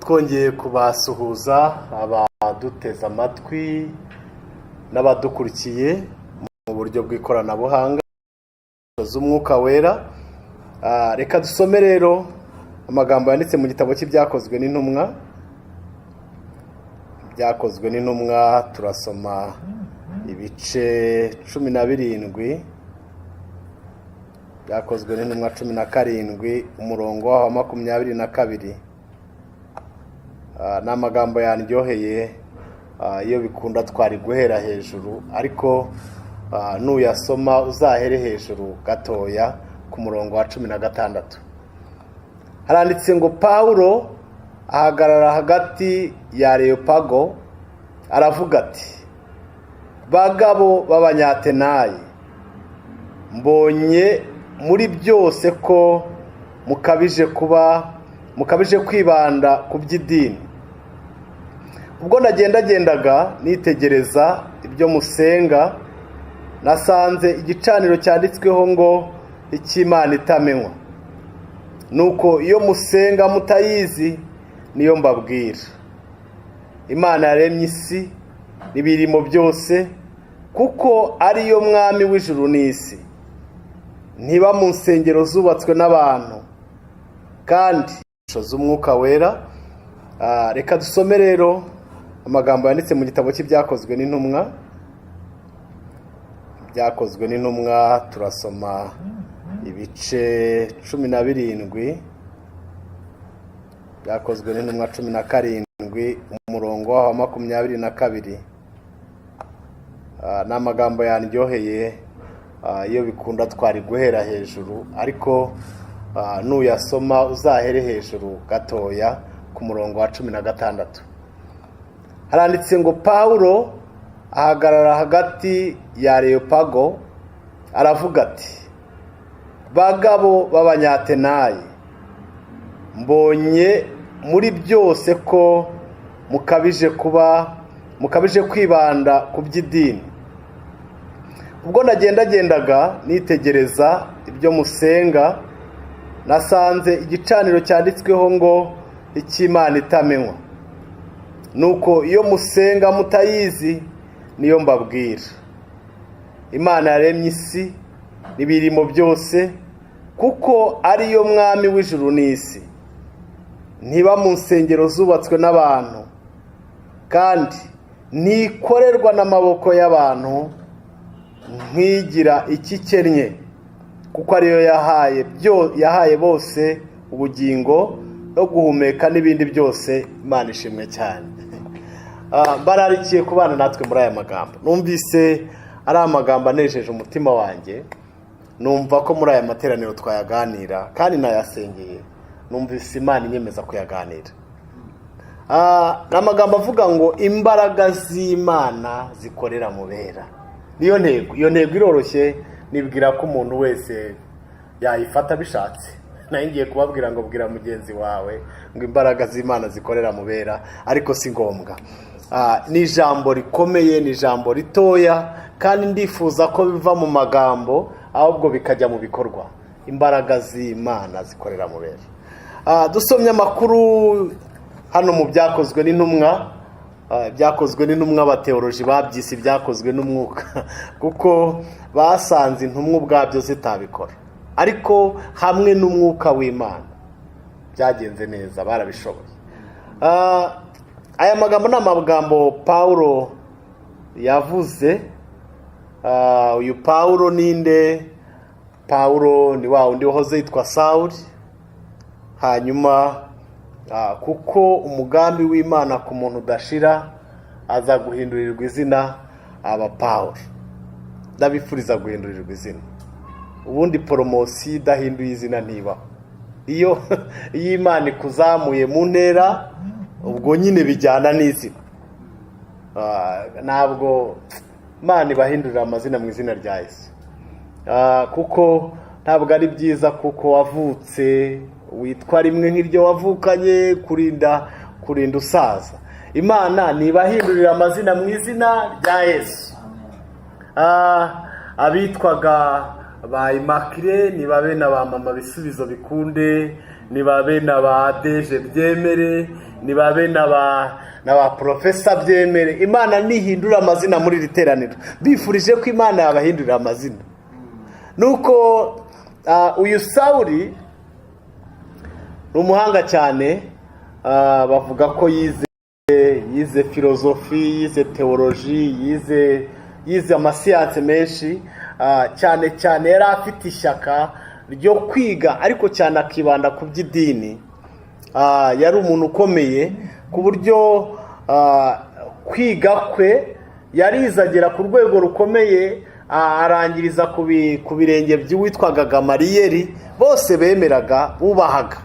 Twongeye kubasuhuza, abaduteze amatwi n'abadukurikiye mu buryo bw'ikoranabuhanga z'Umwuka Wera. Reka dusome rero amagambo yanditse mu gitabo cy'Ibyakozwe n'Intumwa. Ibyakozwe n'Intumwa, turasoma ibice 17. Byakozwe n'Intumwa 17, umurongo waho wa 22. Ni amagambo yandyoheye. Iyo bikunda twari guhera hejuru, ariko nuyasoma uzahere hejuru gatoya ku murongo wa 16. Haranditse ngo: "Pawulo ahagarara hagati ya Areyopago, aravuga ati: 'Bagabo b'Abanyatenayi, mbonye muri byose ko mukabije kuba mukabije kwibanda ku by'idini. Ubwo nagendagendaga nitegereza ibyo musenga, nasanze igicaniro cyanditsweho ngo 'icy'Imana itamenywa.' Nuko iyo musenga mutayizi niyo mbabwira. Imana yaremye isi n'ibirimo byose, kuko ariyo mwami w'ijuru n'isi, ntiba mu nsengero zubatswe n'abantu.'" Kandi z'Umwuka Wera. Reka dusome rero amagambo yanditse mu gitabo cy'Ibyakozwe n'Intumwa. Ibyakozwe n'Intumwa, turasoma ibice 17. Byakozwe n'Intumwa 17, umurongo waho wa 22. Ni amagambo yandyoheye. Iyo bikunda twari guhera hejuru, ariko nuyasoma uzahere hejuru gatoya ku murongo wa 16. Haranditse ngo: "Pawulo ahagarara hagati ya Areyopago, aravuga ati: 'Bagabo b'Abanyatenayi, mbonye muri byose ko mukabije kuba mukabije kwibanda ku by'idini. Ubwo nagendagendaga nitegereza ibyo musenga, nasanze igicaniro cyanditsweho ngo 'icy'Imana itamenywa.' Nuko iyo musenga mutayizi niyo mbabwira. Imana yaremye isi n'ibirimo byose, kuko ariyo mwami w'ijuru n'isi, ntiba mu nsengero zubatswe n'abantu, kandi ntikorerwa n'amaboko y'abantu nkigira ikikennye, kuko ariyo yahaye bose ubugingo no guhumeka n'ibindi byose. Imana ishimwe cyane." Bararikiye kubana natwe muri aya magambo. Numvise ari amagambo anejeje umutima wanjye, numva ko muri aya materaniro twayaganira, kandi nayasengeye, numvise Imana inyemeza kuyaganira. Ni amagambo avuga ngo imbaraga z'Imana zikorera mu bera. Niyo ntego. Iyo ntego iroroshye, nibwira ko umuntu wese yayifata bishatse. Nayo ngiye kubabwira ngo bwira mugenzi wawe ngo imbaraga z'Imana zikorera mu bera, ariko si ngombwa. Ni ijambo rikomeye, ni ijambo ritoya, kandi ndifuza ko biva mu magambo ahubwo bikajya mu bikorwa. Imbaraga z'Imana zikorera mu bera. Dusomye amakuru hano mu Byakozwe n'Intumwa. Ibyakozwe n'Intumwa, abateoloji babyise Ibyakozwe n'Umwuka, kuko basanze intumwa ubwabyo zitabikora, ariko hamwe n'Umwuka w'Imana byagenze neza, barabishoboye. Aya magambo ni amagambo Pawulo yavuze. Uyu Pawulo ninde? Pawulo ni wa wundi wahoze yitwa Sawuri. Hanyuma kuko umugambi w'Imana ku muntu udashira, aza guhindurirwa izina aba Pawulo. Ndabifuriza guhindurirwa izina. Ubundi poromosiyo idahinduye izina ntibaho. Iyo Imana ikuzamuye mu ntera, ubwo nyine bijyana n'izina. Ntabwo Imana ibahindurira amazina mu izina rya Yesu. Kuko ntabwo ari byiza, kuko wavutse witwa rimwe nk'iryo wavukanye kurinda usaza. Imana ntibahindurira amazina mu izina rya Yesu. Abitwaga ba Imakire nibabe na ba mama Bisubizo bikunde. nibabe na ba DG byemere, nibabe na ba professor byemere. Imana nihindura amazina muri iri teraniro, bifurije ko Imana yabahindurira amazina. Nuko uyu Sawuri ni umuhanga cyane. Bavuga ko yize filozofi, yize théologie, yize amasiyanse menshi. Cyane cyane yari afite ishyaka ryo kwiga, ariko cyane akibanda ku by'idini. Yari umuntu ukomeye ku buryo kwiga kwe yarize agera ku rwego rukomeye, arangiriza ku birenge by'uwitwaga Gamariyeri, bose bemeraga, bubahaga.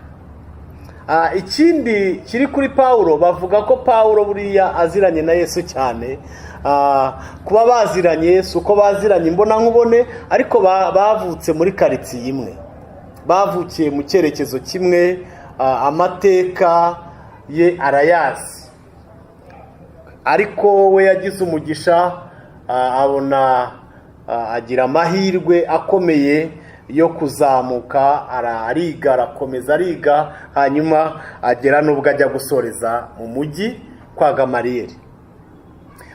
Ikindi kiri kuri Pawulo, bavuga ko Pawulo buriya aziranye na Yesu cyane. Kuba baziranye si uko baziranye imbonankubone, ariko bavutse muri karitsiye imwe, bavukiye mu cyerekezo kimwe. Amateka ye arayazi, ariko we yagize umugisha, abona, agira amahirwe akomeye yo kuzamuka, ariga, arakomeza ariga, hanyuma agera n'ubwo ajya gusoreza mu mujyi kwa Gamariyeri.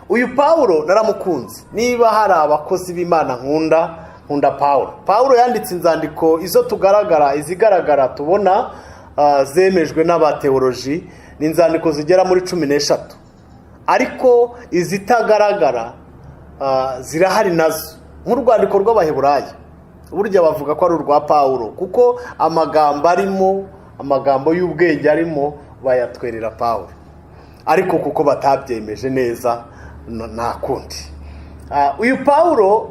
Uyu Pawulo naramukunze. Niba hari abakozi b'Imana nkunda, nkunda Pawulo. Pawulo yanditse inzandiko izo tugaragara, izigaragara tubona, zemejwe n'abateoloji, ni inzandiko zigera muri 13, ariko izitagaragara zirahari nazo, nk'urwandiko rw'Abaheburayo. Burya bavuga ko ari urwa Pawulo kuko amagambo arimo, amagambo y'ubwenge arimo, bayatwerera Pawulo, ariko kuko batabyemeje neza nta kundi. Uyu Pawulo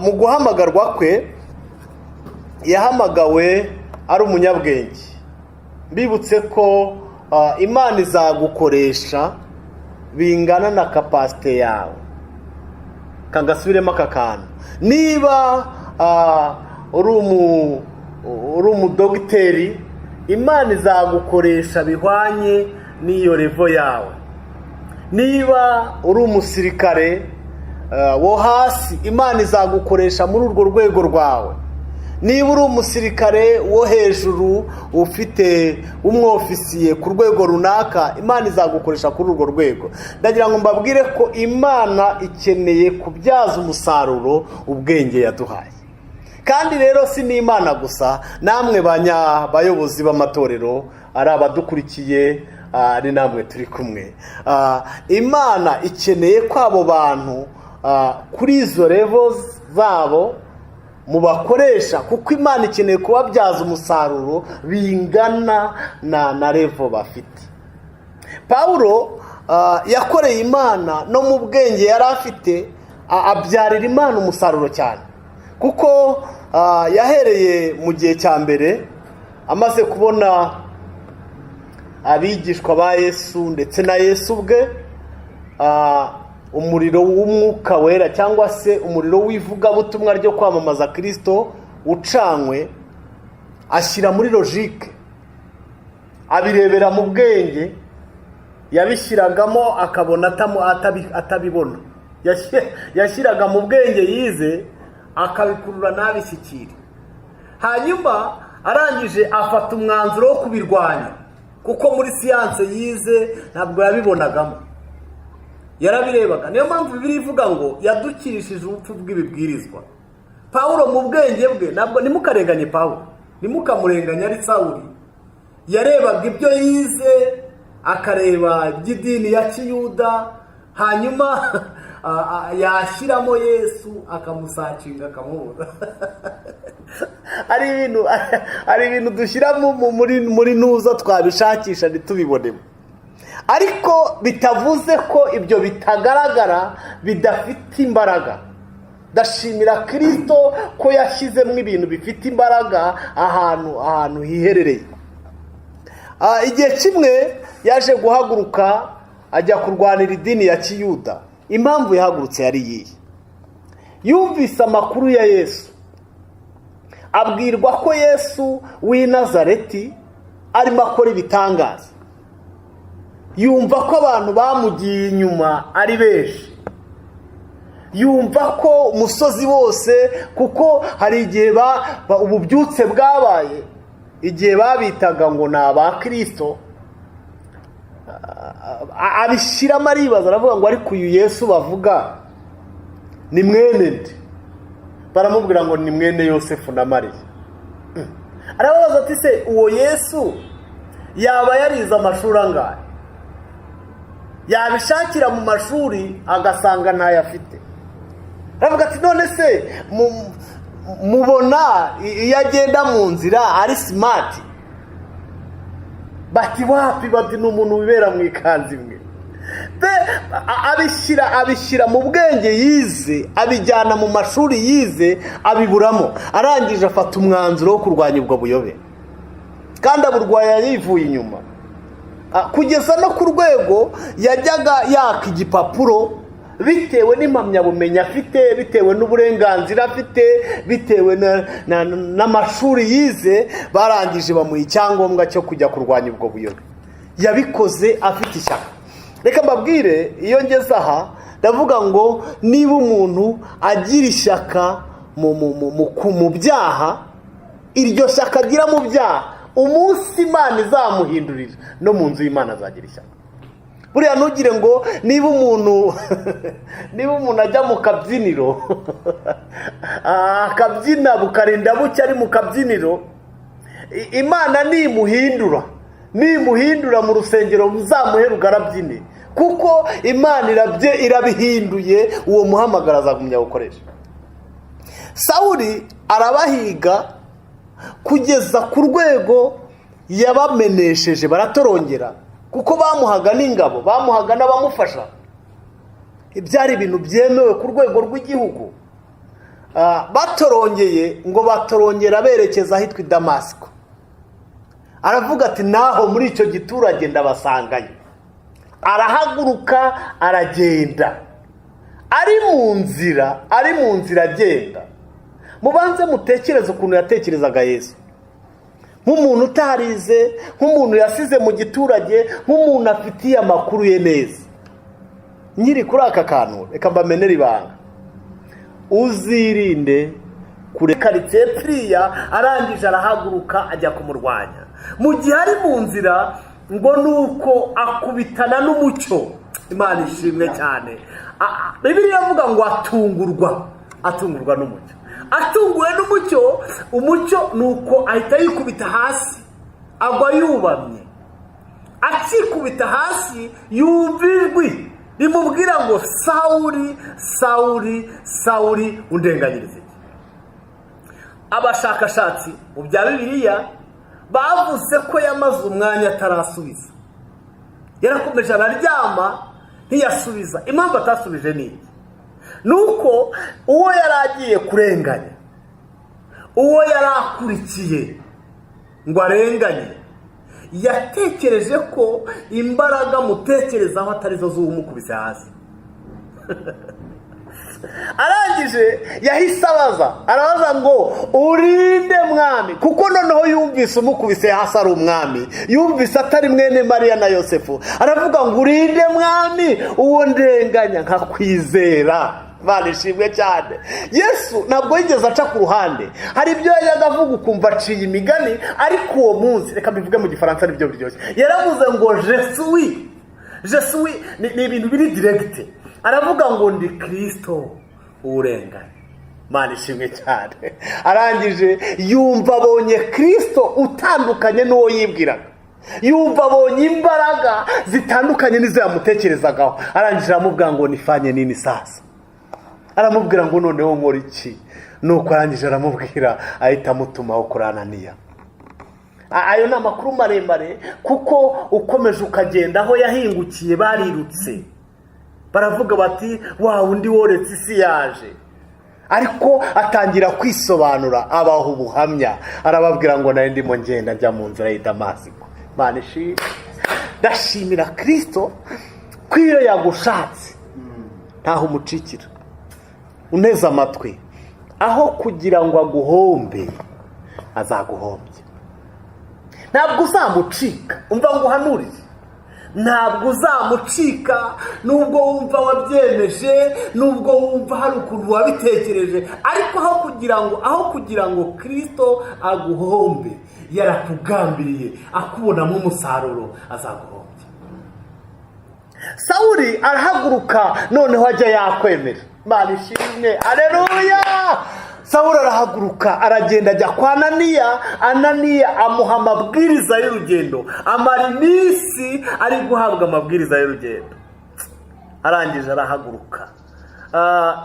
mu guhamagarwa kwe yahamagawe ari umunyabwenge. Mbibutse ko Imana izagukoresha bingana na capacité yawe. Kagasubiremo aka kantu: niba uri umudogiteri, Imana izagukoresha bihwanye n'iyo level yawe. Niba uri umusirikare wo hasi, Imana izagukoresha muri urwo rwego rwawe. Niba uri umusirikare wo hejuru, ufite umwofisiye ku rwego runaka, Imana izagukoresha kuri urwo rwego. Ndagira ngo mbabwire ko Imana ikeneye kubyaza umusaruro ubwenge yaduhaye. Kandi rero si n'Imana gusa, namwe bayobozi b'amatorero, ari abadukurikiye, ari namwe turi kumwe, Imana ikeneye ko abo bantu kuri izo level zabo mubakoresha, kuko Imana ikeneye kubabyaza umusaruro bingana na level bafite. Pawulo yakoreye Imana no mu bwenge yari afite, abyarira Imana umusaruro cyane, kuko yahereye mu gihe cya mbere amaze kubona abigishwa ba Yesu ndetse na Yesu ubwe, umuriro w'Umwuka Wera cyangwa se umuriro w'ivugabutumwa ryo kwamamaza Kirisito ucanywe, ashyira muri logique, abirebera mu bwenge, yabishyiragamo akabona atabibona. Yashyiraga mu bwenge yize, akabikurura ntabishyikire. Hanyuma arangije afata umwanzuro wo kubirwanya, kuko muri siyanse yize ntabwo yabibonagamo, yarabirebaga. Niyo mpamvu Bibiliya ivuga ngo yadukirishije urupfu bw'ibibwirizwa. Pawulo mu bwenge bwe, ntabwo, ntimukarenganye Pawulo, ntimukamurenganye, ari Sawuri yarebaga ibyo yize, akareba iby'idini ya kiyuda, hanyuma yashyiramo Yesu akamusacinga akamubura. Hari ibintu dushyiramo muri nuza, twabishakisha ntitubibonemo, ariko bitavuze ko ibyo bitagaragara bidafite imbaraga. Ndashimira Kirisito ko yashyizemo ibintu bifite imbaraga ahantu hiherereye. Igihe kimwe yaje guhaguruka ajya kurwanira idini ya kiyuda. Impamvu yahagurutse yari iyihe? Yumvise amakuru ya Yesu, abwirwa ko Yesu w'i Nazareti arimo akora ibitangaza, yumva ko abantu bamugiye inyuma ari benshi, yumva ko umusozi wose, kuko hari igihe ububyutse bwabaye. Igihe babitaga ngo ni aba Kirisito, abishyiramo, aribaza, aravuga ngo: "Ariko uyu Yesu bavuga ni mwene nde?" Baramubwira ngo ni mwene Yosefu na Mariya. Arababaza ati: "Se uwo Yesu yaba yarize amashuri angahe?" Yabishakira mu mashuri agasanga ntayo afite. Aravuga ati: "None se mubona iyo agenda mu nzira ari smart?" Bati: "Wapi," bati: "Ni umuntu wibera mu ikanzu imwe." Abishyira mu bwenge yize, abijyana mu mashuri yize, abiburamo. Arangije afata umwanzuro wo kurwanya ubwo buyobe, kandi aburwanya yivuye inyuma, kugeza no ku rwego yajyaga yaka igipapuro bitewe n'impamyabumenyi afite, bitewe n'uburenganzira afite, bitewe n'amashuri yize. Barangije bamuha icyangombwa cyo kujya kurwanya ubwo buyobe. Yabikoze afite ishyaka. Reka mbabwire, iyo ngeze aha ndavuga ngo niba umuntu agira ishyaka mu byaha, iryo shyaka agira mu byaha, umunsi Imana izamuhindurira, no mu nzu y'Imana azagira ishyaka. Buriya ntugire ngo niba umuntu ajya mu kabyiniro akabyina bukarinda bucya ari mu kabyiniro, Imana nimuhindura mu rusengero muzamuhe rugarabyine, kuko Imana irabihinduye. Uwo muhamagaro azagumya gukoresha. Sawuri arabahiga kugeza ku rwego yabamenesheje, baratorongera, kuko bamuhaga n'ingabo, bamuhaga n'abamufasha. Byari ibintu byemewe ku rwego rw'igihugu. Batorongeye, ngo batorongera berekeza ahitwa i Damasiko. Aravuga ati: "Naho muri icyo giturage ndabasangayo." Arahaguruka aragenda. Ari mu nzira agenda, mubanze mutekereze ukuntu yatekerezaga Yesu, nk'umuntu utarize, nk'umuntu yasize mu giturage, nk'umuntu afitiye amakuru ye neza. Nkiri kuri aka kantu, reka mbamenere ibanga: uzirinde kure karitsiye piriya. Arangije arahaguruka ajya kumurwanya. Mu gihe ari mu nzira, ngo ni uko akubitana n'umucyo. Imana ishimwe cyane. Bibiliya iravuga ngo atungurwa n'umucyo. Atunguwe n'umucyo, umucyo ni uko ahita yikubita hasi, agwa yubamye. Akikubita hasi yumva ijwi rimubwira ngo: "Sawuri, Sawuri, Sawuri, undenganyiriza iki?" Abashakashatsi mu bya Bibiliya bavuze ko yamaze umwanya atarasubiza, yarakomeje araryama, ntiyasubiza. Impamvu atasubije ni iki? Ni uko uwo yari agiye kurenganya, uwo yari akurikiye ngo arenganye, yatekereje ko imbaraga mutekerezaho atari zo z'uwumukubise hasi. Arangije yahise abaza, arabaza ngo: "Urinde, Mwami?" Kuko noneho yumvise umukubise hasi ari umwami, yumvise atari mwene Mariya na Yosefu. Aravuga ngo: "Urinde, Mwami, uwo ndenganya nkakwizera?" Imana ishimwe cyane. Yesu ntabwo yigeze aca ku ruhande. Hari ibyo yajyaga avuga ukumva aciye imigani, ariko uwo munsi, reka mbivuge mu Gifaransa nibyo biryoshye, yaravuze ngo: "Je suis, je suis." Ni ibintu biri direct. Aravuga ngo: "Ndi Kirisito urenganya." Imana ishimwe cyane. Arangije yumva abonye Kirisito utandukanye n'uwo yibwiraga, yumva abonye imbaraga zitandukanye n'izo yamutekerezagaho. Arangije aramubwira ngo: "Nifanye nini sasa?" Aramubwira ngo: "Noneho nkora iki?" Nuko arangije aramubwira, ahita amutumaho kuri Ananiya. Ayo ni amakuru maremare, kuko ukomeje ukagenda aho yahingukiye, barirutse baravuga bati: "Wa wundi woretse isi yaje." Ariko atangira kwisobanura, abaha ubuhamya, arababwira ngo: "Nari ndimo ngenda njya mu nzira y'i Damasiko." Imana ishimwe. Ndashimira Kirisito ko iyo yagushatse ntaho umucikira. Uneze amatwi, aho kugira ngo aguhombe azaguhombya. Ntabwo uzamucika. Umva ngo uhanurire, ntabwo uzamucika. Nubwo wumva wabyemeje, nubwo wumva hari ukuntu wabitekereje, ariko aho kugira ngo Kirisito aguhombe. Yarakugambiriye, akubonamo umusaruro, azaguhombya. Sawuri arahaguruka, noneho ajya yakwemera. Imana ishimwe, aleluya! Sawuri arahaguruka, aragenda, ajya kwa Ananiya. Ananiya amuha amabwiriza y'urugendo. Amara iminsi ari guhabwa amabwiriza y'urugendo, arangije arahaguruka.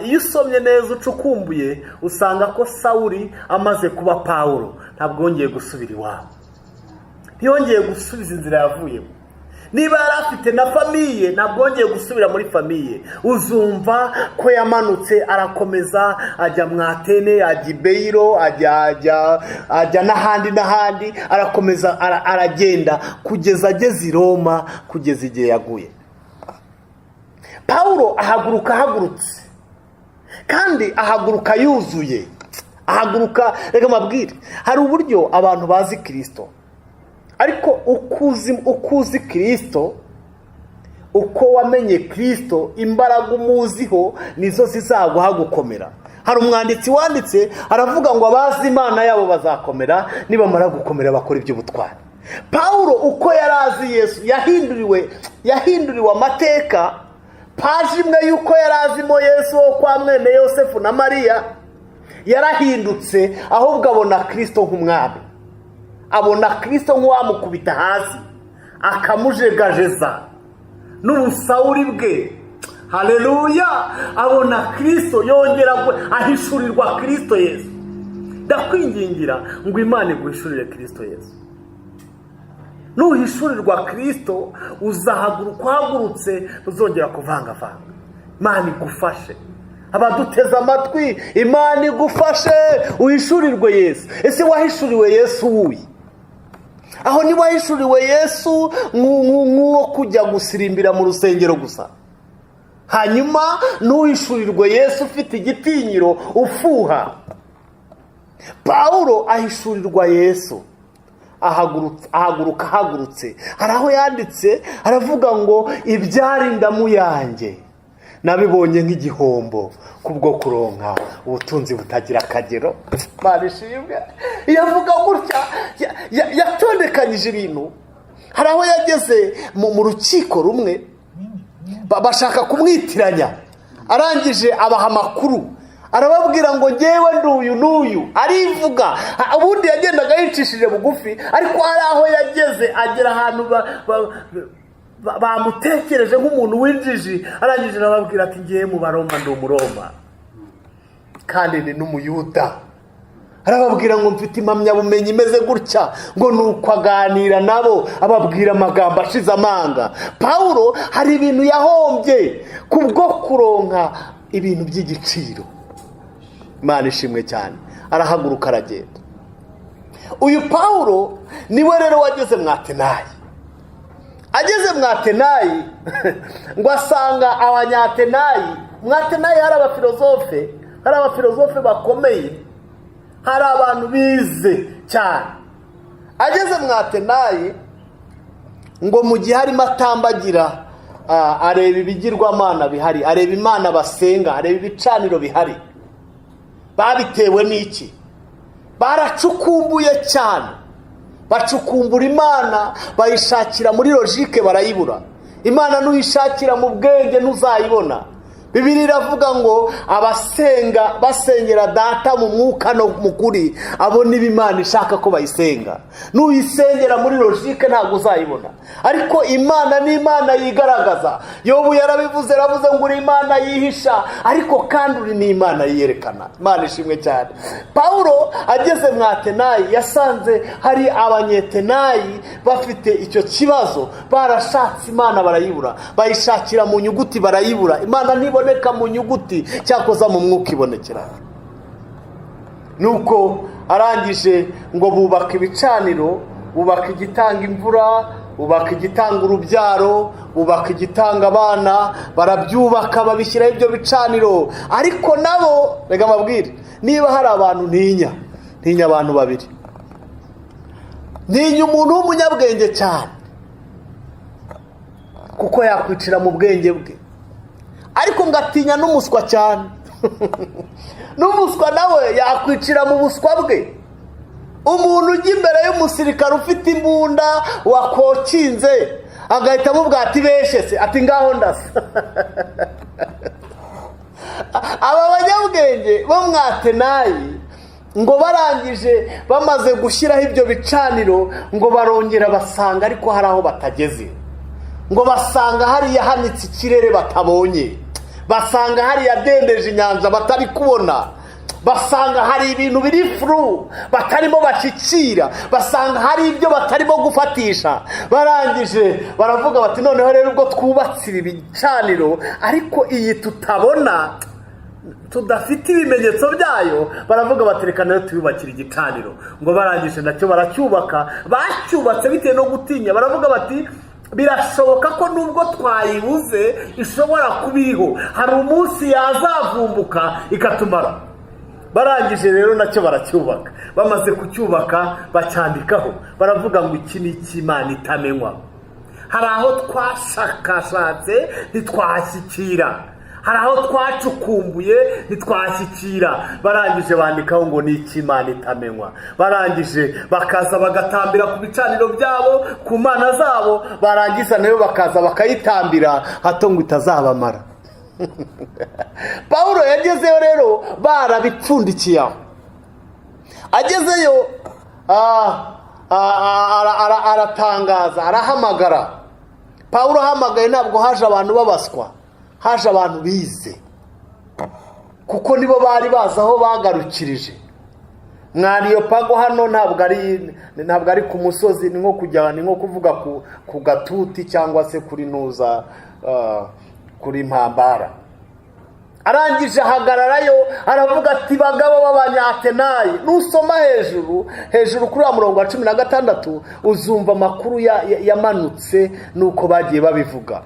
Iyo usomye neza, ucukumbuye, usanga ko Sawuri amaze kuba Pawulo ntabwo yongeye gusubira iwabo, ntiyongeye gusubiza inzira yavuyemo. Niba yari afite na famille, ntabwo yongeye gusubira muri famille. Uzumva ko yamanutse, arakomeza, ajya mu Atene, ajya i Beyiro, ajya n'ahandi n'ahandi, arakomeza, aragenda kugeza ageze i Roma, kugeza igihe yaguye. Pawulo ahaguruka ahagurutse, kandi ahaguruka yuzuye, ahaguruka. Reka mabwire, hari uburyo abantu bazi Kirisito, ariko uko uzi Kirisito, uko wamenye Kirisito, imbaraga umuziho nizo zizaguha gukomera. Hari umwanditsi wanditse aravuga ngo: "Abazi Imana yabo bazakomera, nibamara gukomera bakora iby'ubutwari." Pawulo uko yari azi Yesu, yahinduriwe amateka. Paji imwe y'uko yari azimo Yesu wo kwa mwene Yosefu na Mariya yarahindutse, ahubwo abona Kirisito nk'umwami, abona Kirisito nk'uwamukubita hasi akamujegajeza n'ubusawuri bwe. Hareruya! Abona Kirisito, yongera ahishurirwa Kirisito Yesu. Ndakwingingira ngo Imana iguhishurire Kirisito Yesu. Nuhishurirwa Kirisito, uzahaguruka uhagurutse, ntuzongera kuvangavanga. Imana igufashe. Abaduteze amatwi, Imana igufashe uhishurirwe Yesu. Ese wahishuriwe Yesu wuye? Aho niba wahishuriwe Yesu nk'uwo kujya gusirimbira mu rusengero gusa, hanyuma ntuhishurirwe Yesu ufite igitinyiro, ufuha. Pawulo ahishurirwa Yesu, ahaguruka ahagurutse. Hari aho yanditse aravuga ngo: "Ibyari indamu yanjye nabibonye nk'igihombo kubwo kuronka ubutunzi butagira akagero." Imana ishimwe! Iyo avuga gutya, yatondekanyije ibintu. Hari aho yageze mu rukiko rumwe, bashaka kumwitiranya, arangije abaha amakuru, arababwira ngo: "Ngewe nduyu n'uyu." Arivuga. Ubundi yagendaga yicishije bugufi, ariko hari aho yageze, agera ahantu bamutekereje nk'umuntu w'injiji, arangije arababwira ati: "Ngewe mu Baroma ndi Umuroma, kandi ni n'Umuyuda." Arababwira ngo: "Mfite impamyabumenyi imeze gutya." Ngo ni uko aganira nabo, ababwira amagambo ashize amanga. Pawulo hari ibintu yahombye kubwo kuronka ibintu by'igiciro. Imana ishimwe cyane! Arahaguruka, aragenda. Uyu Pawulo niwe rero wageze mu Atenayi. Ageze mu Atenayi, ngo asanga Abanyatenayi, mu Atenayi hari abafilozofe, hari abafilozofe bakomeye, hari abantu bize cyane. Ageze mu Atenayi, ngo mu gihe arimo atambagira, areba ibigirwamana bihari, areba imana basenga, areba ibicaniro bihari. Babitewe n'iki? Baracukumbuye cyane, bacukumbura Imana, bayishakira muri logique, barayibura. Imana nuyishakira mu bwenge ntuzayibona. Bibiliya iravuga ngo: "Abasenga basengera Data mu mwuka no mu kuri, abo niba Imana ishaka ko bayisenga." Nuyisengera muri logique ntabwo uzayibona. Ariko Imana ni Imana yigaragaza. Yobu yarabivuze, yaravuze ngo: "Uri Imana yihisha, ariko kandi uri n'Imana yiyerekana." Imana ishimwe cyane! Pawulo ageze mu Atenayi, yasanze hari Abanyetenayi bafite icyo kibazo, barashatse Imana barayibura, bayishakira mu nyuguti barayibura. Imana ntiboneka mu nyuguti, cyakoza mu mwuka ibonekera. Nuko arangije ngo bubaka ibicaniro, bubaka igitanga imvura, bubaka igitanga urubyaro, bubaka igitanga abana, barabyubaka, babishyiraho ibyo bicaniro. Ariko nabo, reka mbabwire, niba hari abantu ntinya, ntinya abantu babiri. Ntinya umuntu w'umunyabwenge cyane, kuko yakwicira mu bwenge bwe, ariko ngatinya n'umuswa cyane. N'umuswa nawe yakwicira mu buswa bwe. Umuntu ujya imbere y'umusirikare ufite imbunda wakokinze, agahita amubwira ati: "Beshe se?" Ati: "Ngaho ndasa." Aba banyabwenge bo mwatenayi ngo barangije, bamaze gushyiraho ibyo bicaniro, ngo barongera basanga ariko hari aho batageze. Ngo basanga hariya hanitse ikirere batabonye, basanga hariya adendeje inyanja batari kubona, basanga hari ibintu biri flou batarimo bashyikira, basanga hari ibyo batarimo gufatisha. Barangije baravuga bati: "Noneho rero ubwo twubatse ibi bicaniro, ariko iyi tutabona, tudafite ibimenyetso byayo," baravuga bati: "Reka nayo tuyubakire igicaniro." Ngo barangije nacyo baracyubaka. Bacyubatse bitewe no gutinya. Baravuga bati: "Birashoboka ko nubwo twayibuze ishobora kuba iriho, hari umunsi yazavumbuka ikatumara." Barangije rero nacyo baracyubaka. Bamaze kucyubaka bacyandikaho, baravuga ngo: "Iki ni icy'Imana itamenywa. Hari aho twashakashatse ntitwahashyikira, hari aho twacukumbuye ntitwashyikira." Barangije bandikaho ngo ni icy'Imana itamenywa. Barangije bakaza bagatambira ku bicaniro byabo, ku mana zabo, barangiza nayo bakaza bakayitambira, hato ngo itazabamara. Pawulo yagezeyo rero barabipfundikiye aho. Agezeyo aratangaza, arahamagara. Pawulo ahamagaye, ntabwo haje abantu babaswa, haje abantu bize, kuko nibo bari bazi aho bagarukirije. Mwariyo pago hano ntabwo ari ku musozi, ni nko kujya, ni nko kuvuga ku gatuti cyangwa se kuri ntuza, kuri mpambara. Arangije ahagararayo, aravuga ati: "Bagabo b'Abanyatenayi." Nusoma hejuru hejuru kuri wa murongo wa 16, uzumva amakuru yamanutse nuko bagiye babivuga.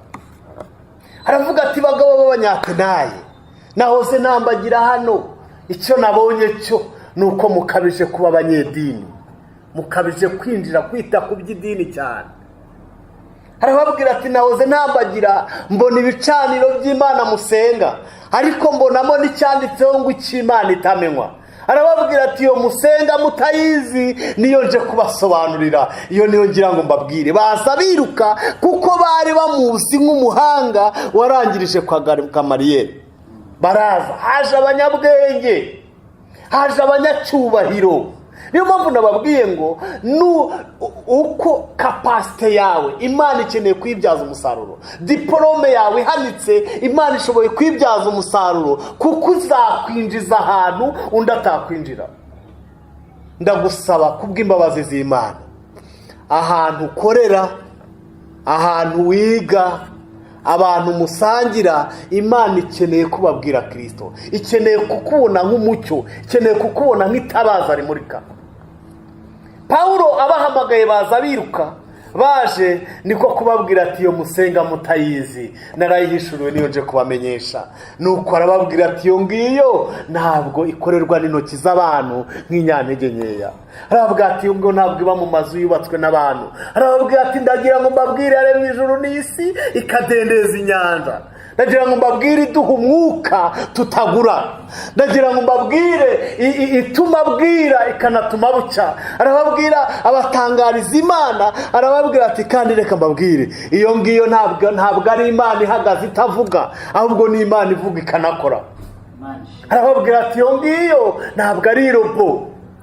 Aravuga ati: "Bagabo b'Abanyatenayi, nahoze nambagira hano. Icyo nabonye cyo ni uko mukabije kuba abanyedini, mukabije kwinjira kwita ku by'idini cyane." Arababwira ati: "Nahoze ntambagira, mbona ibicaniro by'Imana musenga, ariko mbonamo n'icyanditseho ngo icy'Imana itamenywa." Arababwira ati: "Iyo musenga mutayizi niyo nje kubasobanurira, iyo niyo ngira ngo mbabwire." Baza biruka kuko bari bamuzi nk'umuhanga warangirije kwa Gamariyeri. Baraza, haje abanyabwenge, haje abanyacyubahiro. Niyo mpamvu nababwiye ngo uko capacité yawe Imana ikeneye kuyibyaza umusaruro, diporome yawe ihanitse Imana ishoboye kuyibyaza umusaruro, kuko uzakwinjiza ahantu undi atakwinjira. Ndagusaba kubw'imbabazi z'Imana, ahantu ukorera, ahantu wiga, abantu musangira, Imana ikeneye kubabwira Kirisito, ikeneye kukubona nk'umucyo, ikeneye kukubona nk'itabaza rimurika. Pawulo abahamagaye, baza biruka. Baje niko kubabwira ati: "Iyo musenga mutayizi narayihishuriwe, niyo nje kubamenyesha." Nuko arababwira ati: "Iyo ngiyo ntabwo ikorerwa n'intoki z'abantu nk'inyantege nkeya." Arababwira ati: "Iyo ngiyo ntabwo iba mu mazu yubatswe n'abantu." Arababwira ati: "Ndagira ngo mbabwire yaremye ijuru n'isi, ikadendeza inyanja. Ndagira ngo mbabwire iduha umwuka tutagura. Ndagira ngo mbabwire ituma bwira ikanatuma bucya." Arababwira, abatangariza Imana. Arababwira ati: "Kandi reka mbabwire, iyo ngiyo ntabwo ari Imana ihagaze itavuga, ahubwo ni Imana ivuga ikanakora." Imana ishimwe. Arababwira ati: "Iyo ngiyo ntabwo ari robot,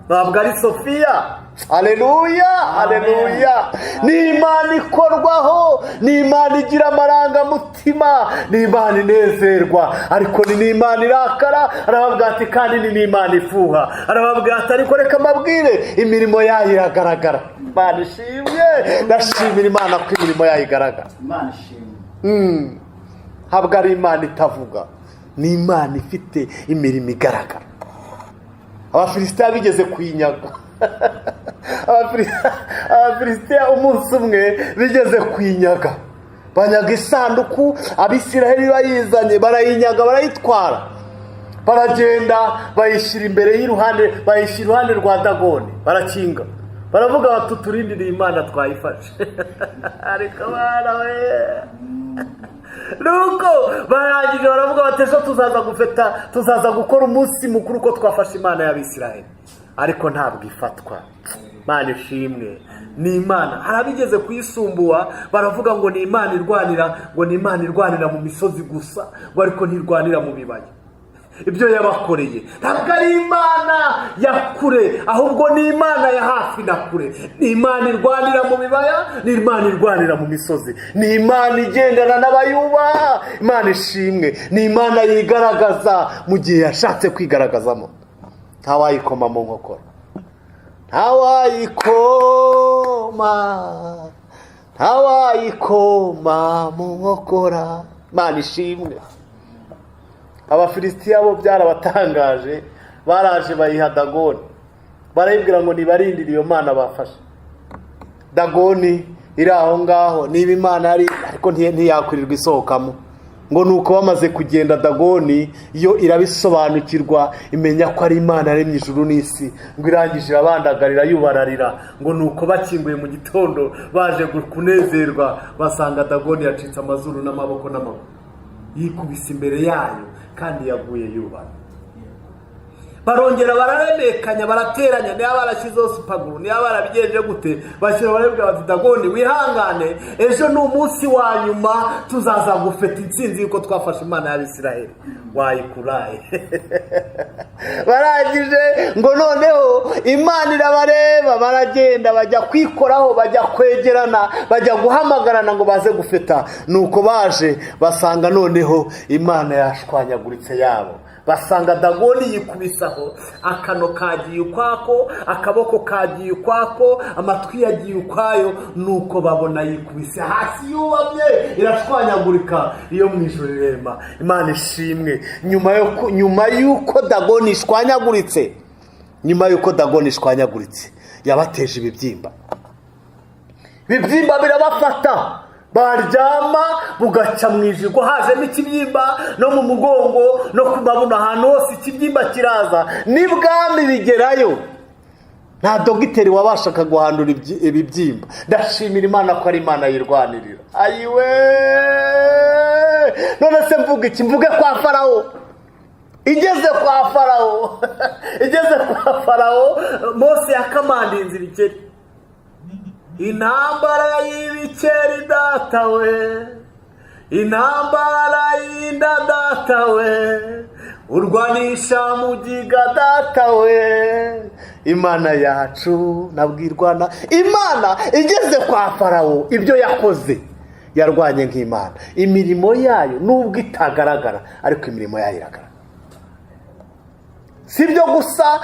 ntabwo ari Sofiya. Aleluya, aleluya! Ni Imana ikorwaho, ni Imana igira amarangamutima, ni Imana inezerwa, ariko ni n'Imana irakara." Arababwira ati: "Kandi ni n'Imana ifuha." Arababwira ati: "Ariko reka mbabwire, imirimo yayo iragaragara." Imana ishimwe! Ndashimira Imana ko imirimo yayo igaragara. Imana ishimwe. Ntabwo ari Imana itavuga, ni Imana ifite imirimo igaragara. Abafilisitiya bigeze kuyinyaga. Abafilisitiya umunsi umwe bigeze kuyinyaga, banyaga isanduku. Abisiraheli bayizanye, barayinyaga, barayitwara, baragenda bayishyira imbere y'iruhande, bayishyira iruhande rwa Dagoni, barakinga, baravuga bati: "Turindiriye Imana twayifashe." Ariko bana we, nuko barangije baravuga bati: "Ejo tuzaza gufeta, tuzaza gukora umunsi mukuru ko twafashe Imana y'Abisiraheli." Ariko ntabwo ifatwa. Imana ishimwe. Ni Imana. Hari abigeze kuyisumbuwa, baravuga ngo ni Imana irwanira, ngo ni Imana irwanira mu misozi gusa, ngo ariko ntirwanira mu bibaya. Ibyo yabakoreye, ntabwo ari Imana ya kure, ahubwo ni Imana ya hafi na kure. Ni Imana irwanira mu bibaya, ni Imana irwanira mu misozi, ni Imana igendana n'abayubaha. Imana ishimwe. Ni Imana yigaragaza mu gihe yashatse kwigaragazamo. Ntawayikoma mu nkokora, ntawayikoma, ntawayikoma mu nkokora. Imana ishimwe. Abafilisitiya bo byarabatangaje, baraje bayiha Dagoni, barayibwira ngo nibarindire iyo mana bafashe. Dagoni iri aho ngaho, niba Imana yari, ariko ntiyakwirirwa isohokamo. Ngo ni uko bamaze kugenda, Dagoni yo irabisobanukirwa, imenya ko ari Imana yaremye ijuru n'isi. Ngo irangije irabandagarira, yubararira. Ngo ni uko bakinguye mu gitondo, baje kunezerwa, basanga Dagoni yacitse amazuru n'amaboko n'amaguru, yikubise imbere yayo kandi yaguye yubara. Barongera bararemekanya, barateranya, niba barashyizeho super glue, niba barabigenje gute, bashyira, barabwira bati: "Dagoni, wihangane, ejo ni umunsi wa nyuma, tuzaza gufeta intsinzi y'uko twafashe Imana y'Abisiraheli." Wayikuraye. Barangije, ngo noneho Imana irabareba, baragenda bajya kwikoraho, bajya kwegerana, bajya guhamagarana ngo baze gufeta. Nuko baje basanga noneho Imana yashwanyaguritse yabo, basanga Dagoni yikubisaho, akano kagiye ukwako, akaboko kagiye ukwako, amatwi yagiye ukwayo. Nuko babona yikubise hasi yubamye, irashwanyagurika. Iyo mu ijoro irema. Imana ishimwe. Nyuma y'uko Dagoni ishwanyaguritse, nyuma y'uko Dagoni ishwanyaguritse, yabateje ibibyimba. Ibibyimba birabafata, baryama bugacya mu ijigo hajemo ikibyimba, no mu mugongo no ku mabuno, ahantu hose ikibyimba kiraza, n'ibwami bigerayo. Nta dogiteri wabashaga guhandura ibibyimba. Ndashimira Imana ko ari Imana yirwanirira. Ayiwe, none se mvuga iki? Mvuge kwa Farawo? Igeze kwa Farawo, igeze kwa Farawo, Mose yakamandinze ibikeri. Intambara y'ibikeri, data we, intambara y'inda, data we, urwanisha mugiga, data we. Imana yacu nabwirwana. Imana igeze kwa Farawo, ibyo yakoze, yarwanye nk'Imana. Imirimo yayo nubwo itagaragara, ariko imirimo yayo iragaragara. Si ibyo gusa,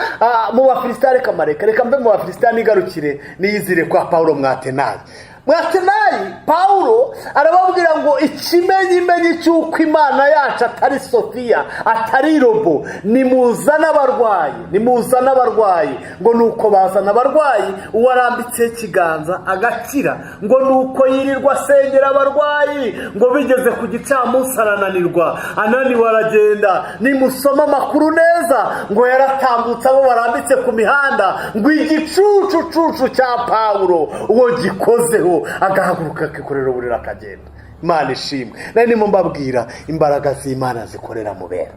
mu Bafilisitiya, reka mareka, reka mbe mu Bafilisitiya, nigarukire niyizire kwa Pawulo Mwatenayi. Mwatenayi, Pawulo arababwira ngo ikimenyimenyi cy'uko Imana yacu atari Sofiya, atari robot, nimuzane abarwayi, nimuzane abarwayi. Ngo ni uko bazana abarwayi, uwarambitseho ikiganza agakira. Ngo ni uko yirirwa asengera abarwayi, ngo bigeze ku gicamunsi arananirwa, ananiwe aragenda. Nimusoma amakuru neza, ngo yaratambutse, abo barambitse ku mihanda, ngo igicucucucu cya Pawulo uwo gikozeho, agahaguruka, akikorera uburiri, akagenda. Imana ishimwe. Nari ndimo mbabwira imbaraga z'Imana zikorera mu bera.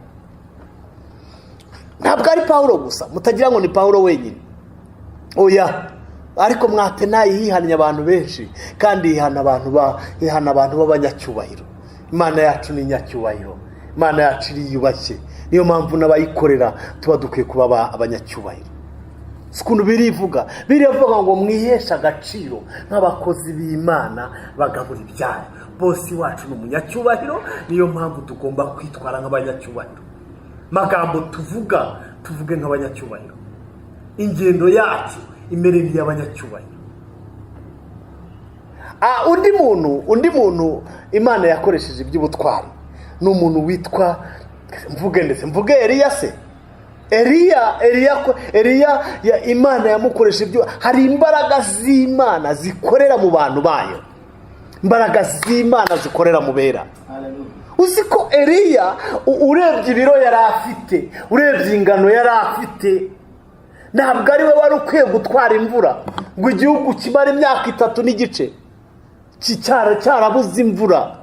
Ntabwo ari Pawulo gusa, mutagira ngo ni Pawulo wenyine, oya. Ariko Mwatenayi yihannye abantu benshi, kandi yihana abantu b'abanyacyubahiro. Imana yacu ni inyacyubahiro, Imana yacu iriyubashye. Niyo mpamvu n'abayikorera tuba dukwiye kuba abanyacyubahiro. Si ukuntu birivuga? Birivuga ngo mwiheshe agaciro nk'abakozi b'Imana bagabura ibyayo. Boss wacu ni umunyacyubahiro, niyo mpamvu tugomba kwitwara nk'abanyacyubahiro. Magambo tuvuga, tuvuge nk'abanyacyubahiro. Ingendo yacu imere nk'iy'abanyacyubahiro. Undi muntu Imana yakoresheje iby'ubutwari ni umuntu witwa, mvuge, ndetse mvuge Eliya se? Eliya, Imana yamukoresha ibyo. Hari imbaraga z'Imana zikorera mu bantu bayo, imbaraga z'Imana zikorera mu bera. Hallelujah. Uzi ko Eliya, urebye ibiro yari afite, urebye ingano yari afite, ntabwo ari we wari ukwiye gutwara imvura ngo igihugu kimare imyaka 3 n'igice cyarabuze imvura.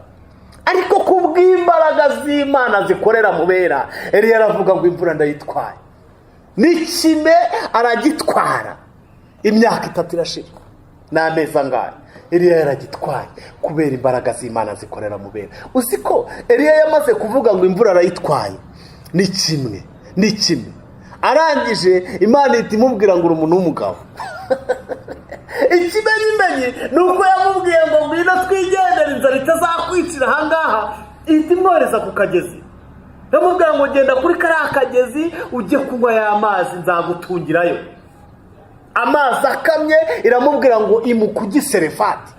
Ariko kubw'imbaraga z'Imana zikorera mu bera, Eliya aravuga ngo imvura ndayitwaye. N'ikime aragitwara. Imyaka 3 irashira n'amezi angahe, Eliya yaragitwaye kubera imbaraga z'Imana zikorera mu bera. Uzi ko Eliya yamaze kuvuga ngo imvura arayitwaye, ni kimwe ni kimwe, arangije Imana ihita imubwira ngo uri umuntu w'umugabo. Ikimenyimenyi ni uko yamubwiye ngo ngwino twigendere, inzara itazakwicira ahangaha. Ihita imwohereza ku kagezi, yamubwira ngo genda kuri kariya kagezi ujye kunywa ya mazi, nzagutungirayo. Amazi akamye, iramubwira ngo imuka ujye i Serefati.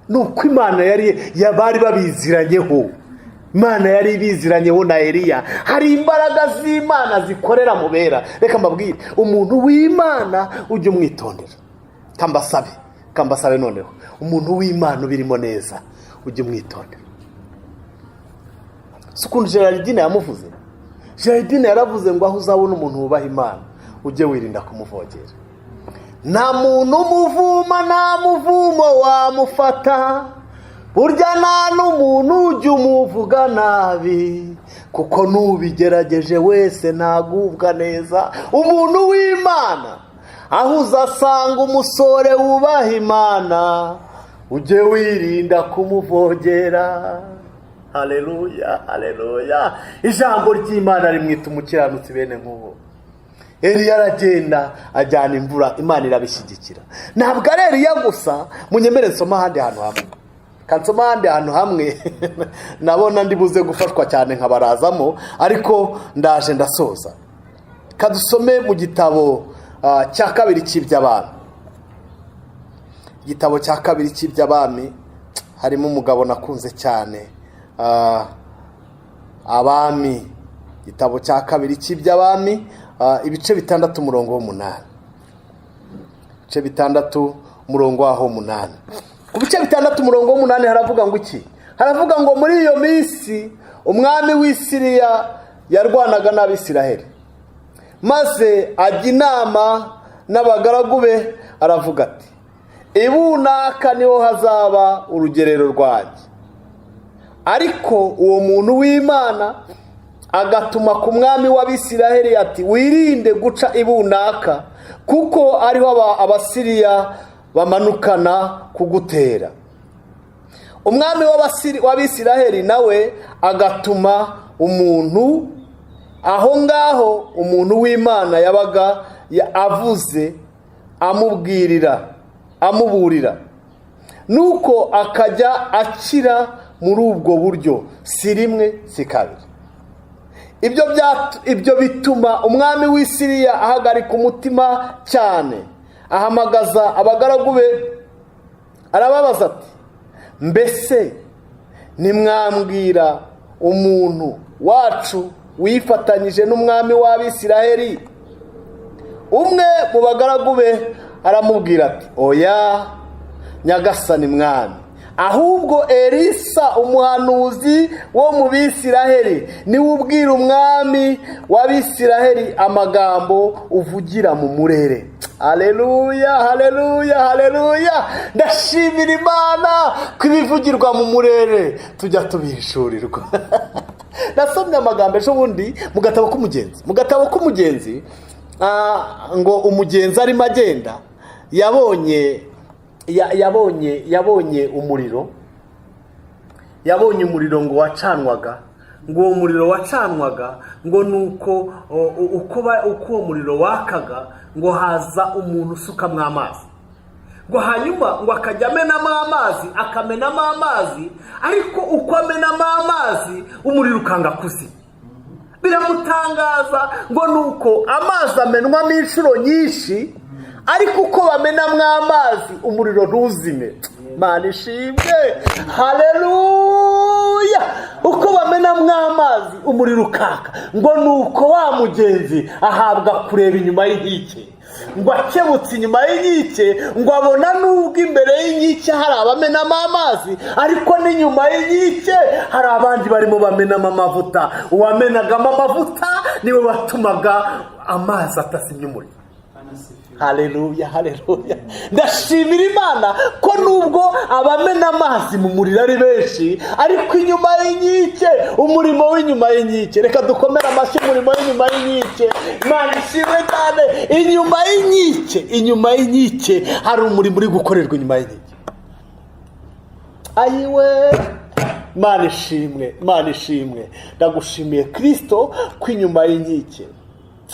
Ni uko Imana yari bari babiziranyeho, Imana yari ibiziranyeho na Eliya. Hari imbaraga z'Imana zikorera mu bera. Reka mbabwire, umuntu w'Imana ujye umwitondera. Kambasabe, kambasabe noneho, umuntu w'Imana ubirimo neza ujye umwitondera. Si ukuntu Gerardine yamuvuze? Gerardine yaravuze ngo aho uzabona umuntu wubaha Imana ujye wirinda kumuvogera. Nta muntu umuvuma, nta muvumo wamufata. Burya nta n'umuntu ujya umuvuga nabi, kuko n'ubigerageje wese ntagubwa neza. Umuntu w'Imana, aho uzasanga umusore wubaha Imana ujye wirinda kumuvogera. Haleluya, haleluya! Ijambo ry'Imana rimwita umukiranutsi bene nk'ubu. Eliya aragenda ajyana imvura, Imana irabishyigikira. Ntabwo ari Eliya gusa. Munyemere nsoma ahandi hantu hamwe, kansoma ahandi hantu hamwe, nabona ndi buze gufashwa cyane nkabarazamo, ariko ndaje ndasoza. Kadusome mu gitabo cya kabiri cy'iby'Abami. Igitabo cya kabiri cy'Iby'Abami harimo umugabo nakunze cyane. Abami, igitabo cya kabiri cy'Iby'Abami, ibice 6, umurongo w'8. Ibice 6, umurongo waho 8. Ku bice 6, umurongo w'8 haravuga ngo iki? Haravuga ngo muri iyo minsi umwami w'Isiriya yarwanaga n'Abisiraheli, maze ajya inama n'abagaragu be, aravuga ati: "Ibunaka niho hazaba urugerero rwanjye." Ariko uwo muntu w'Imana agatuma ku mwami w'Abisiraheli ati: "Wirinde guca ibunaka, kuko ariho Abasiriya bamanukana kugutera." Umwami w'Abisiraheli nawe agatuma umuntu aho ngaho umuntu w'Imana yabaga avuze, amubwirira, amuburira. Nuko akajya akira muri ubwo buryo, si rimwe si kabiri. Ibyo bituma umwami w'Isiriya ahagarika umutima cyane. Ahamagaza abagaragu be, arababaza ati: "Mbese ntimwambwira umuntu wacu wifatanyije n'umwami w'Abisiraheli?" Umwe mu bagaragu be aramubwira ati: "Oya, nyagasani mwami, ahubwo Elisa umuhanuzi wo mu Bisiraheli niwe ubwira umwami w'Abisiraheli amagambo uvugira mu murere." Haleluya, haleluya, haleluya! Ndashimira Imana ko ibivugirwa mu murere tujya tubihishurirwa. Nasomye amagambo ejo bundi mu gatabo k'umugenzi. Mu gatabo k'umugenzi, ngo umugenzi arimo agenda, yabonye umuriro, yabonye umuriro ngo wacanwaga, ngo uwo muriro wacanwaga, ngo ni uko uko uwo muriro wakaga, ngo haza umuntu usukamo amazi, ngo hanyuma ngo akajya amenamo amazi, akamenamo amazi, ariko uko amenamo amazi umuriro ukanga kuzima. Biramutangaza, ngo ni uko amazi amenwamo inshuro nyinshi, ariko uko bamenamo amazi umuriro ntuzime. Mana ishimwe, haleluya! Uko bamenamo amazi umuriro ukaka. Ngo ni uko wa mugenzi ahabwa kureba inyuma y'inkike. Ngo akebutse inyuma y'inkike, ngo abona nubwo imbere y'inkike hari abamenamo amazi, ariko n'inyuma y'inkike hari abandi barimo bamenamo amavuta. Uwamenagamo amavuta niwe watumaga amazi atazimya umuriro. Asifiwe. Haleluya, haleluya! Ndashimira Imana ko nubwo abamena amazi mu muriro ari benshi, ariko inyuma y'inkike, umurimo w'inyuma y'inkike, reka dukomere amashyi umurimo w'inyuma y'inkike. Imana ishimwe cyane. Inyuma y'inkike, inyuma y'inkike hari umurimo uri gukorerwa inyuma y'inkike. Ayiwe, Imana ishimwe, Imana ishimwe! Ndagushimiye Kirisito ko inyuma y'inkike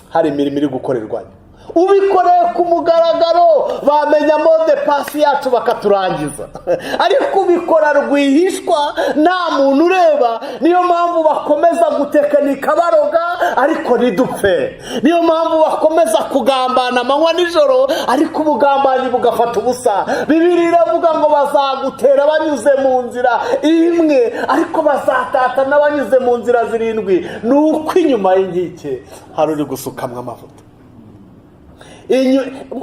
hari imirimo iri gukorerwayo. Ubikoreye ku mugaragaro bamenya mot de passe yacu bakaturangiza, ariko ubikora rwihishwa nta muntu ureba. Niyo mpamvu bakomeza gutekinika baroga ariko ntidupfe. Niyo mpamvu bakomeza kugambana amanywa nijoro, ariko ubugambanyi bugafata ubusa. Bibiliya iravuga ngo bazagutera banyuze mu nzira imwe, ariko bazatata n'abanyuze mu nzira zirindwi. Ni uko inyuma y'inkike hari uri gusukamwa amavuta.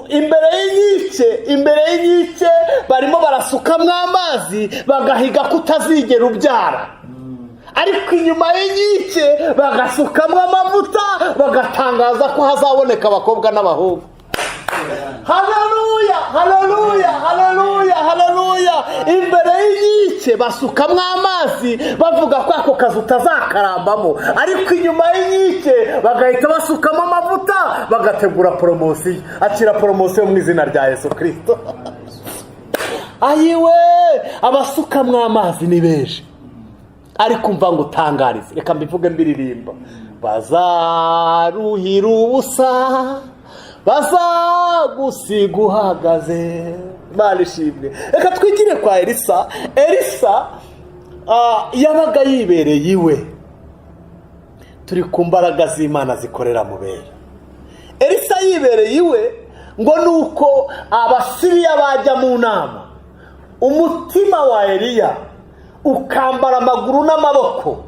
Imbere y'inkike, imbere y'inkike barimo barasukamo amazi, bagahiga ko utazigera ubyara, ariko inyuma y'inkike bagasukamo amavuta, bagatangaza ko hazaboneka abakobwa n'abahungu. Haleluya, haleluya, haleluya, haleluya! Imbere y'inkike basukamo amazi, bavuga ko ako kazi utazakarambamo, ariko inyuma y'inkike bagahita basukamo amavuta, bagategura promotion. Akira promotion mu izina rya Yesu Kirisito. Ayiwe, abasukamwo amazi ni benshi, ariko umva ngo utangarize, reka mbivuge mbiririmba: bazaruhira ubusa, bazagusiga uhagaze. Imana ishimwe. Reka twigire kwa Elisa. Elisa yabaga yibereye iwe. Turi ku mbaraga z'Imana zikorera mu bera. Elisa yibereye iwe, ngo ni uko Abasiriya bajya mu nama, umutima wa Eliya ukambara amaguru n'amaboko,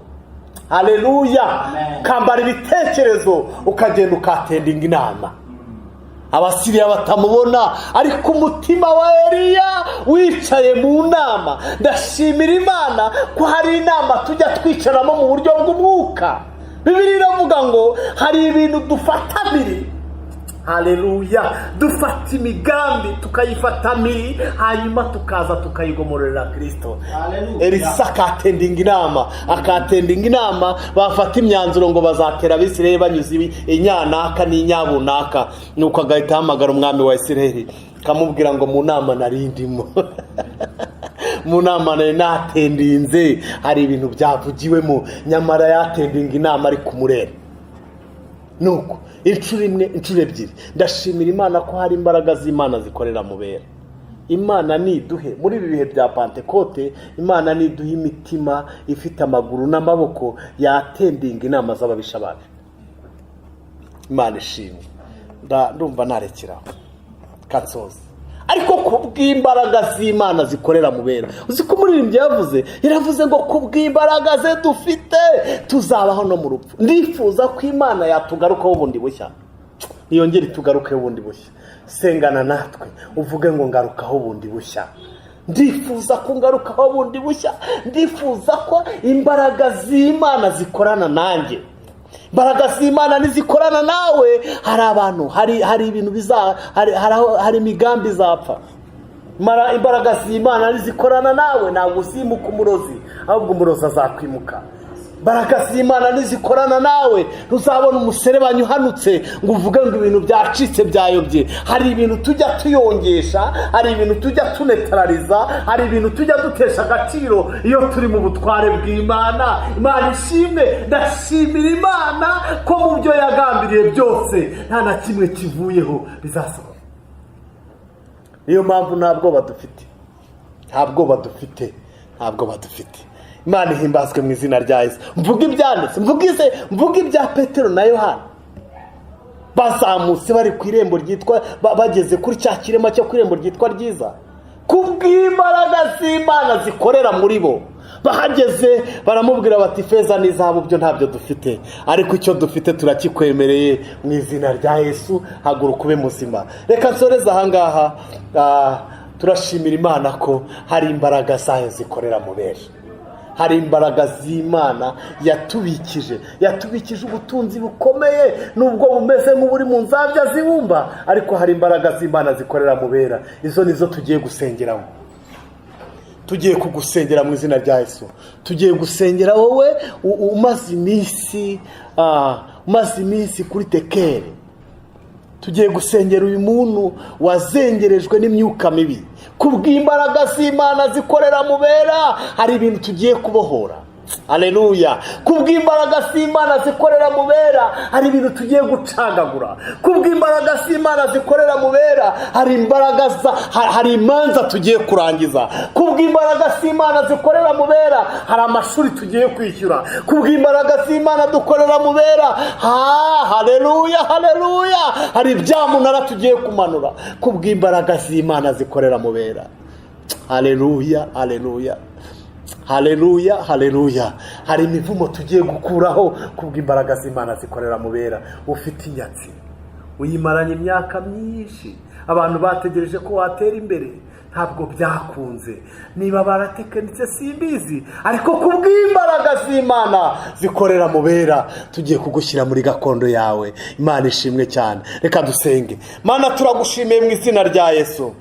haleluya, Amen. ukambara ibitekerezo, ukagenda ukattendinga inama Abasiriya batamubona, ariko umutima wa Eliya wicaye mu nama. Ndashimira Imana ko hari inama tujya twicaramo mu buryo bw'umwuka. Bibiliya iravuga ngo hari ibintu dufata biri, haleluya, dufata imigambi tukayifata miri, hanyuma tukaza tukayigomorera Kirisito. Haleluya. Elisa akattendinga inama, akattendinga inama, bafata imyanzuro ngo bazatera Abisirayeli banyuze inyanaka n'inyabunaka. Nuko agahita ahamagara umwami wa Isirayeli, akamubwira ngo mu nama nari ndimo, mu nama nari nattendinze, hari ibintu byavugiwemo. Nyamara yattendinga inama ari kumurera. Nuko inshuro imwe, inshuro ebyiri. Ndashimira Imana ko hari imbaraga z'Imana zikorera mu bera. Imana niduhe muri ibi bihe bya Pantekote, Imana niduhe imitima ifite amaguru n'amaboko yattendinga inama z'ababisha bacu. Imana ishimwe. Ndumva narekeraho kansoza, ariko kubw'imbaraga z'Imana zikorera mu bera. Uzi ko umuririmbyi yavuze, yaravuze ngo kubw'imbaraga ze dufite tuzabaho no mu rupfu. Ndifuza ko Imana yatugarukaho bundi bushya. Niyongere itugarukeho bundi bushya. Sengana natwe uvuge ngo ngarukaho bundi bushya. Ndifuza ko ngarukaho bundi bushya. Ndifuza ko imbaraga z'Imana zikorana nanjye. Imbaraga z'Imana nizikorana nawe, hari abantu, hari ibintu biza, hari imigambi izapfa. Imbaraga z'Imana nizikorana nawe, ntabwo uzimuka umurozi, ahubwo umurozi azakwimuka. Imbaraga z'Imana nizikorana nawe, ntuzabona umuserebanyi uhanutse ngo uvuge ngo ibintu byacitse, byayobye. Hari ibintu tujya tuyongesha, hari ibintu tujya tuneutraliza, hari ibintu tujya dutesha agaciro iyo turi mu butware bw'Imana. Imana ishimwe. Ndashimira Imana ko mu byo yagambiriye byose nta na kimwe kivuyeho, bizasohoka. Niyo mpamvu nta bwoba dufite, nta bwoba dufite, nta bwoba dufite. Imana ihimbazwe mu izina rya Yesu. Mvuga ibyanditse, mvuga ibya Petero na Yohana bazamutse bari ku irembo ryitwa bageze kuri cya kirema cyo ku irembo ryitwa Ryiza. Kubw'imbaraga z'Imana zikorera muri bo, bahageze baramubwira bati: "Feza n'izahabu byo ntabyo dufite, ariko icyo dufite turakikwemereye: mu izina rya Yesu haguruka ube muzima." Reka nsoreze ahangaha. Turashimira Imana ko hari imbaraga zayo zikorera mu bera. Hari imbaraga z'Imana yatubikije, yatubikije ubutunzi bukomeye, nubwo bumeze nk'uburi mu nzabya zibumba, ariko hari imbaraga z'Imana zikorera mu bera. Izo nizo tugiye gusengeramo. Tugiye kugusengera mu izina rya Yesu. Tugiye gusengera wowe umaze iminsi, umaze iminsi kuri tekere. Tugiye gusengera uyu muntu wazengerejwe n'imyuka mibi. Kubw'imbaraga z'Imana zikorera mu bera, hari ibintu tugiye kubohora. Aleluya! Kubw'imbaraga z'Imana zikorera mu bera, hari ibintu tugiye gucagagura. Kubw'imbaraga z'Imana zikorera mu bera, hari imbaraga hari imanza tugiye kurangiza. Kubw'imbaraga z'Imana zikorera mu bera, hari amashuri tugiye kwishyura. Kubw'imbaraga z'Imana dukorera mu bera, ha haleluya, haleluya, hari ibyamunara tugiye kumanura. Kubw'imbaraga z'Imana zikorera mu bera. Haleluya, haleluya, haleluya, haleluya! Hari imivumo tugiye gukuraho kubw'imbaraga z'Imana zikorera mu bera. Ufite inyatsi uyimaranye imyaka myinshi, abantu bategereje ko watera imbere, ntabwo byakunze. Niba baratekenitse simbizi, ariko kubw'imbaraga z'Imana zikorera mu bera, tugiye kugushyira muri gakondo yawe. Imana ishimwe cyane. Reka dusenge. Mana, turagushimiye mu izina rya Yesu.